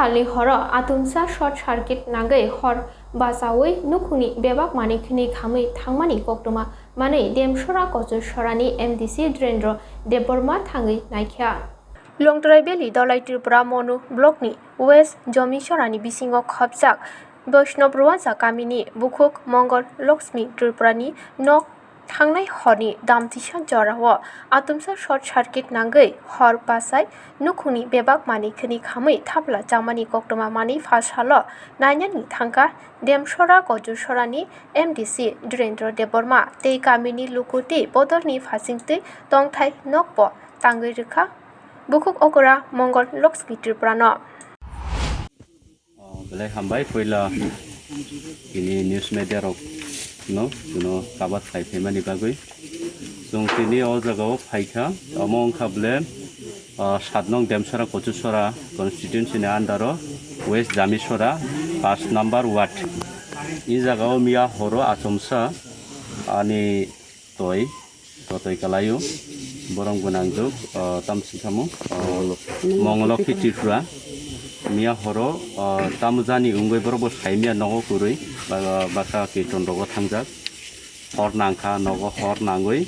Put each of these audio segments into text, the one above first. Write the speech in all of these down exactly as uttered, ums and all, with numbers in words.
Salni horo atumsa short circuit nangwi hor bachaui nukhungni bebak manwi khwnwi khamwi thangmani koktwma manwi Demsora Kochursorani M D C Dhirendra Debbarma thangwi naikha. Longtrai Valley Dholai Tripura Monu Blockni West Jomisorani bisingo khopjak Vaishnav Rwansa kamini bukhuk Mongol Lakshmi Tripurani nok thangnai horni damtisa jorao atumsa short circuit nangwi hor bachai nukhungni bebak manwi khwnwi khamwi thapla chamani koktwma manwi pha salo nainani thangkha Demsora Kochursorani M D C Dhirendra Debbarma tei kamini luku tei bodolni phasingtwi tongthai nokbo tangwi rwkha bukhuk okra Mongol Lakshmi Tripurano. Oh, belai hambai puila tini news media rok no, no kabar khai phaimani bagwi. Chwng tini o jaga o phaikha, omo wngkha ble, ah, sat nong Demsora Kochusora constituency ni under o West Jamisora, pash number ward. I jaga o miya horo achomsa ani toi, totoi kalaio, borok gwnang jok, ah, tam singkamo, ah, Mongolokhi Tripura. Miya horo, ah, tamo jani wngwi borok bo sai miya nogo kwrwi, ba-, baka kiton rogo thangjak. Hor nangkha, nogo hor nangwi,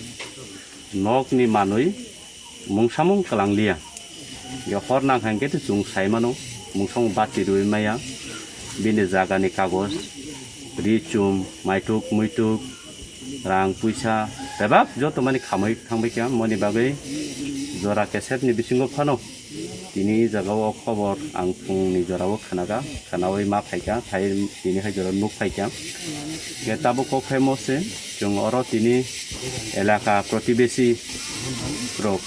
nokni manwi mungsamung kwlangliya. Ye hor nangkha hwnkhe to chwng sai mano, mungsamung bati rwui maya, bini jagani kagoj, ri chum, maituk, muituk, rang, puisa, bebak joto mani khamwi thangbai kha, moni bagwi jora kesepni bisingo phano tini jagao khobor ang phungni jorao khanaga, khanaui ma phaikha, phai tini hai jora nuk phaikha. Ye tabuk kok khaimo se, chwng oro tini elaka protibesi rok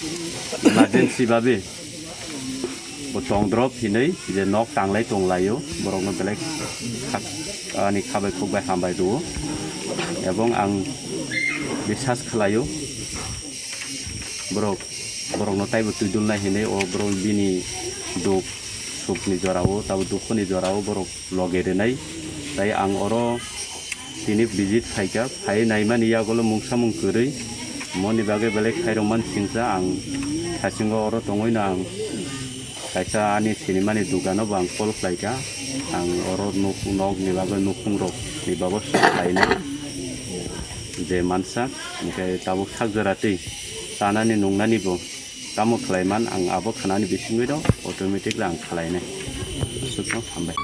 emergency babe bo tongdrop hinwi je nok tanglai tonglaio, borokno belai kha-, ani khabai khukbai hambai rwo. Ebong ang bisas khlaio, borok, borokno taibo twidulnai hinwi o borok bini duk sukni jorao, tabo dukhuni jorao borok loge rwnai. Tai ang oro tini visit phaikha, phai naimani yagulo mungsamung kwrwi, moni bagwi belai khairokman singcha ang thasingo oro tongwino ang kaisa ani sinimani dukano bo ang call khlaikha, ang oro nuk, nokni bagwi nukhungrokni bagwi khlainai je mansa, hwnkhe tabuk sak jora twi chanani nungnani bo tamo khlaiman ang abo khanani bisingwino automatically ang khlainai. Aswkno hambai.